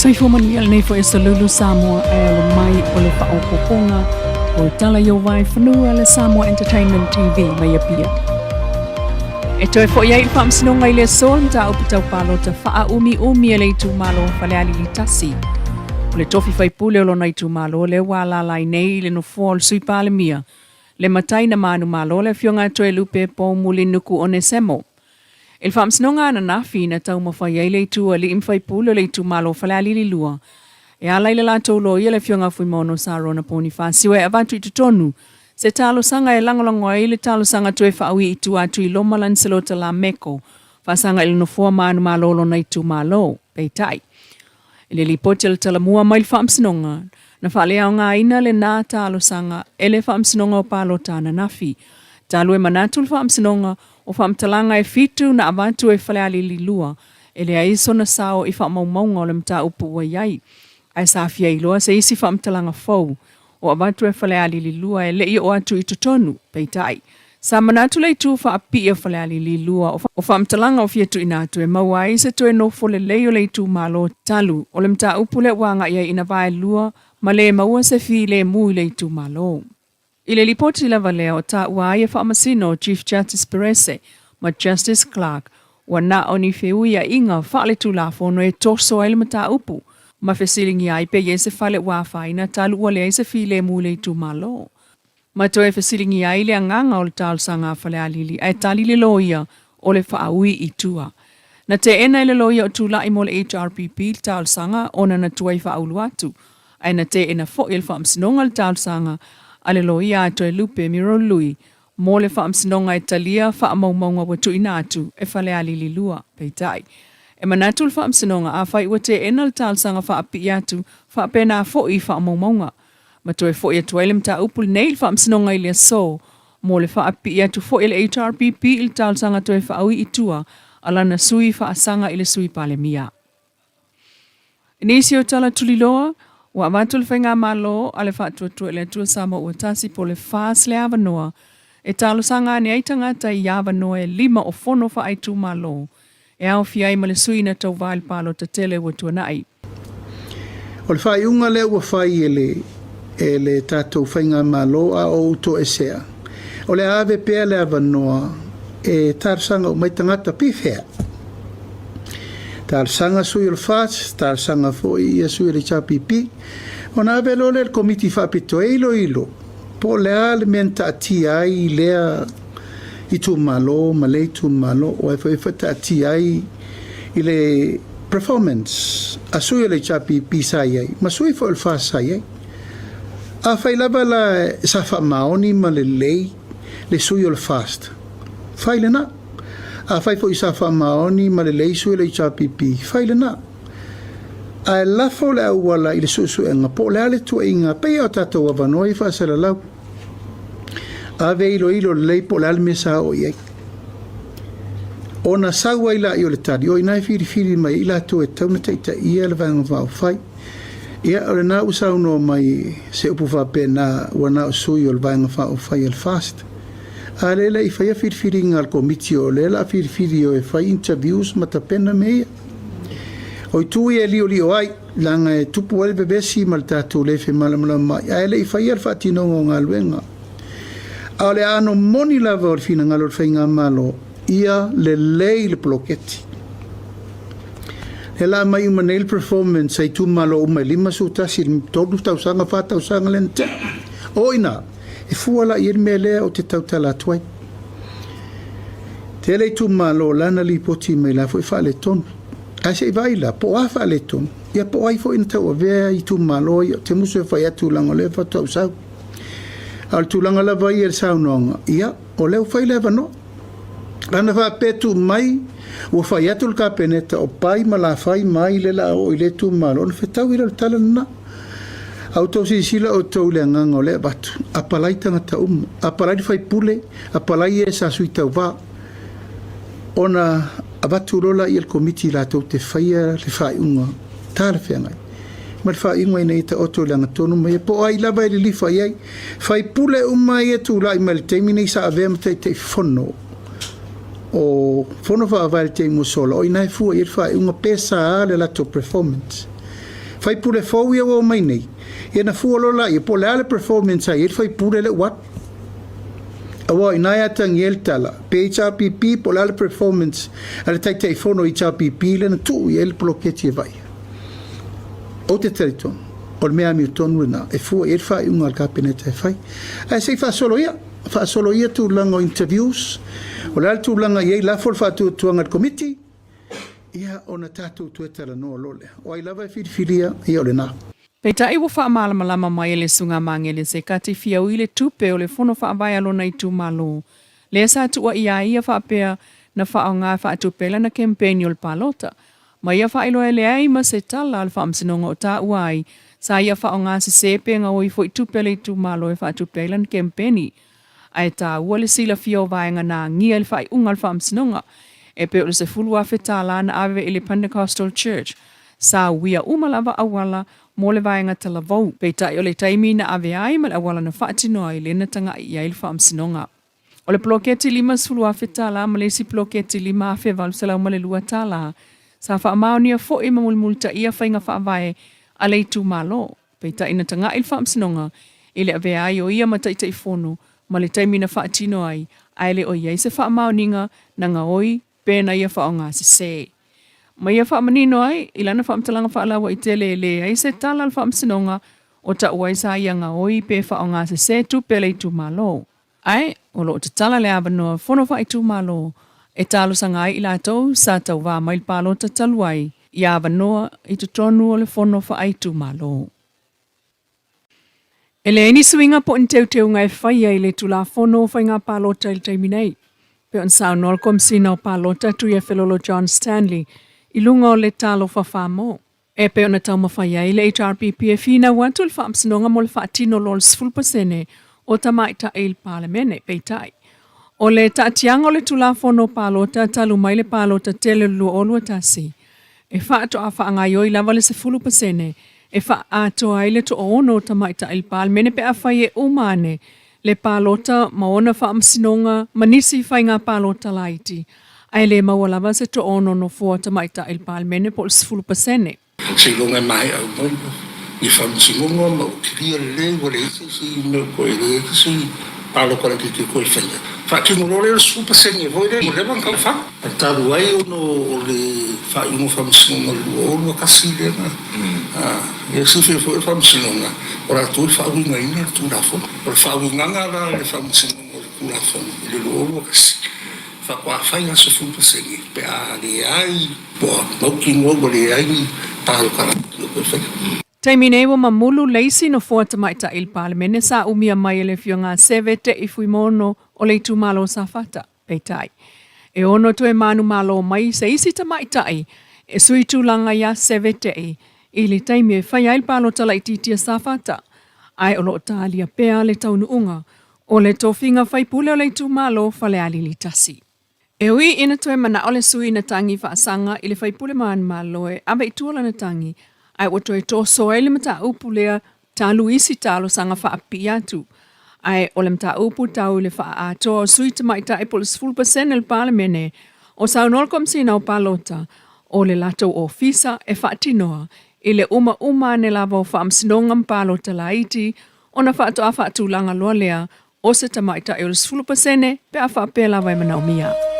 Soifua manuia lenei foi aso lulu Samoa e alo mai o le faaopoopoga o Tala i Vae Fanua le Samoa Entertainment TV mai Apia. E toe foi ai i le faamasinoga i le aso le mataupu tau palota faaumiumi a le itumalo o Falealili 1. O le tofi faipule o lona itumalo lea ua alaala ai nei i le nofoa o le Sui Palemia, le matai na manumalo le Afioga ia Toelupe Poumulinuku Onesemo. I le faamasinoga ananafi na taumafai ai le itu alii ma faipule o le itumalo o Falealili 2 e ala i le latou loia le Afioga Fuimaono Sarona Ponifasio e avatu i totonu se talosaga e lagolago ai le talosaga toe faaui i tua atu i Loma Lancelota Lameko faasaga i le nofoa manumalo o lona itumalo. Peitai, i le lipoti a le Talamua mai le Faamasinoga, na faaleaogaina lena talosaga e le Faamasinoga o Palota ananafi. Talu e manatu le Faamasinoga, o faamatalaga e fitu na avatu e Falealili 2, e leai sona sao i faamaumauga o le mataupu ua i ai, ae sa fia iloa se isi faamatalaga fou o avatu e Falealili 2 e le i oo atu i totonu. Peitai, sa manatu le itu faapipii o Falealili 2 o faamatalaga o fia tuuina atu e maua ai se toe nofo lelei o le itumalo talu o le mataupu lea ua agai ai ina vaelua ma le maua se filemu i le itumalo. I le lipoti lava lea o taua ai e Faamasino Chief Justice Perese ma Justice Clark ua na o ni feuiaiga faaletulafono e toso ai le mataupu ma fesiligia ai pe i ai se fale ua afaina talu ua leai se filemu i le itumalo. Ma toe fesiligia ai le agaga o le talosaga a Falealili ae tali le loia o le faaui i tua. Na teena e le loia o tulai mo le HRPP le talosaga ona na tuai faaulu atu ae na teena foi e le Faamasinoga le talosaga a le loia a Toelupe Miro Lui mo le Faamasinoga e talia faamaumauga ua tuuina atu e Falealili 2. Peitai, e manatu le Faamasinoga afai ua teena le talosaga faapipii atu faapena foi i faamaumauga ma toe foi atu ai le mataupu lenei i le Faamasinoga i le aso mo le faapipii atu foi a le HRPP i le talosaga toe faaui i tua a lana sui faasaga i le Sui Palemia. I nisi o tala tuliloa, ua avatu le Faigamalo a le Faatuatua i le Atua Samoa Ua Tasi po o le FAS le avanoa e talosaga ane ai tagata i avanoa e lima o fono faaitumalo e aofia ai ma le sui na tauva i le palota tele ua tuanai. O le faaiuga lea ua fai e le e le tatou Faigamalo a o ou toesea, o le a ave pea le avanoa e talosaga uma ai tagata pifea. Talosaga sui o le FAST, talosaga foi ia sui o le HRPP, ona ave loa lea i le Komiti Faapitoa e iloilo po o le a le mea na taatia ai i lea itumalo ma lea itumalo, o ai foi e taatia ai i le performance a sui o le HRPP sa i ai ma sui foi o le FAST sa i ai. Afai lava la sa faamaoni ma lelei le sui o le FAST, fai lena. Afai foi sa faamaoni ma lelei sui o le HRPP, fai lena. Ae lafo le auala i le suesuega po o le a le tuuaiga pei o tatou avanoa i faasalalau. Ave iloilo lelei po o le a le mea sa oo i ai. Ona sau ai laia o le tali, o i ina e filifili mai ai i latou e tatau ona taitaia le Vaega Faaupufai. Ia, o lena ua saunoa mai se upu faapena ua na o sui o le Vaega Faaupufai a le FAST. A lea e le i faia filifiliga a le Komiti o lea o le a filifili o e fai interviews ma tapena mea ia. O itu ia e liolio ai, leaga e tupu ai le vevesi ma le tatou le femalamalama ai, ae le i faia le faatinoga o galuega. A o le aano moni lava o le finagalo o le Faigamalo, ia lelei le poloketi. Lea la aumai uma nei le performance a itumalo uma e 51 i le 3 tausaga, 4 tausaga lea na tea. O i ina, e fua la i ai le mea lea ou te tautala atu ai. Tele itumalo o la na lipoti mai la foi faaletonu. Ae se i vaai la, po o a faaletonu, ia po o ai foi na tauavea itumalo ia, ou te musu e fai atu leaga o lea faatoa ou sau. A o le tulaga lava ia i le saunoaga, ia, o lea ua fai le avanoa. Ana faapea tuu mai, ua fai atu le Kapeneta o Pai ma Lafai ma ai lea o le a oo i lea itumalo, ona fetaui lea o le tala lena. A outou silasila outou i le agaga o lea e avatu, apalai tagata uma, apalai le faipule, apalai e sa sui tauva, ona avatu loa laia e le Komiti latou te faia le faaiuga talafeagai ma le faaiuga ina ia taoto i le agatonu ma ia po o ai lava e lilifa i ai. Faipule uma ia e tulai mai i le taimi nei sa avea ma Taitaifono o Fono Faavae i le taimi ua sola, o i ina e fua i ai le faaiuga pe sa le latou performance. Faipule fou ia ua omai nei, ia na fua loa laia po o le a le performance a i ai le faipule lea ua alu. Aua o i ina e atagia ai le tala, pe HRPP po o le a le performance a le Taitaifono o HRPP lea na tuu i ai le poloketi e vaaia. Ou te talitonu, o le mea amiotonu lena e fua i ai le faaiuga a le Kapeneta e fai. Ae se i faasolo ia, faasolo ia tulaga o interviews, o le a le tulaga e i ai, lafo le faatuatuaga i le Komiti, ia ona tatou toe talanoa loa lea. O ai lava e filifilia, ia o lena. Peitai ua faamalamalama mai e le Susuga Magele se kati fiaui le tupe o le fono faavae a lona itumalo, lea sa tuuaia ai ia faapea na faaaoga e faatupe ai lana kempeini o le palota. Ma ia faailoa e leai ma se tala a le faamasinoga o taua ai sa ia faaaoga sese pe gaoi foi tupe a le itumalo e faatupe ai lana kempeni. Ae taua le silafia o vaega na agia i le faaiuga a le faamasinoga, e pei o le $10,000 na ave i le Pentecostal Church, sa uia uma lava auala mo le vaega talavou, peitai o le taimi na ave ai ma le auala na faatino ai lea na taga'i i ai le faamasinoga. O le poloketi $50,000 ma le isi poloketi $5,802 sa faamaonia foi ma mulimulitaia faiga faavae a le itumalo. Peitai na taga'i le Faamasinoga i le avea ai o ia ma Taitaifono ma le taimi na faatino ai ae le o i ai se faamaoniga na gaoi pe na ia faaaoga sese. Ma ia faamanino ai i lana faamatalaga faalauaitele e leai se tala a le Faamasinoga o ta'u ai sa ia gaoi pe faaaoga sese tupe a le itumalo. Ae, o lo o tatala le avanoa Fono Faaitumalo e talosaga ai i latou sa tauva mai le palota talu ai i avanoa i totonu o le Fono Faaitumalo. E leai ni suiga po o ni teuteuga e faia i le Tulafono o Faiga Palota i le taimi nei, pei ona saunoa le Komesina o Palota Tuiafelolo John Stanley i luga o le Talofa Famo. E pei ona taumafai ai le HRPP e finau atu i le Faamasinoga mo le faatino loa o le 10% o tamaitai i le Palemene. Peitai, o le taatiaga o le Tulafono Palota talu mai le palota tele o le 2021, e faatoa faagaoioi lava le 10% e faaatoa ai le toaono o tamaitai i le Palemene pe afai e uma ane le palota ma ona faamasinoga ma nisi faiga palota laiti, ae le maua lava se toaono nofoa tamaitai i le Palemene po o le 10%. Seiloga e maea uma ni faamasinoga ma ua kilia lelei ua leai se isi mea o toe leai se isi palota laitiiti o toe faia. Faatino loa lea o le 10% foi lea ua leva ona taumafai. Ae talu ai ona o le faaiuga o faamasinoga o le 2021 lea na Ia silafia foi o le Faamasinoga, o latou e faauigaina le Tulafono. O le faauigaga la i le Faamasinoga o le Tulafono i le 2021, faatoa fai lava 10% pe a leai, ua mautinoa ua leai ni palota laiti o toe faia. Taimi nei ua mamulu le isi nofoa tamaitai i le Palemene sa umia mai e le Afioga a Seve Te'i Fuimono o le itumalo o Safata. Peitai, e ono toe manumalo mai se isi tamaitai e sui tulaga iā Seve Te'i i le taimi e fai ai le palota laitiiti a Safata, ae o lo o talia pea le taunuuga o le tofiga faipule o le itumalo Falealili 1. E ui ina toe manao le sui na tagi faasaga i le faipule manumalo e ave i tua lana tagi, ae ua toe toso ai le mataupu lea talu isi talosaga faapipii atu, ae o le mataupu tau i le faaatoa o sui tamaitai po o le 10% o le Palemene, o saunoa le Komesina o Palota o le latou ofisa e faatinoa i le umauma ane lava o faamasinoga ma palota laiti ona faatoa faatulaga loa lea o se tamaitai o le 10% pe a faapea lava e manaomia.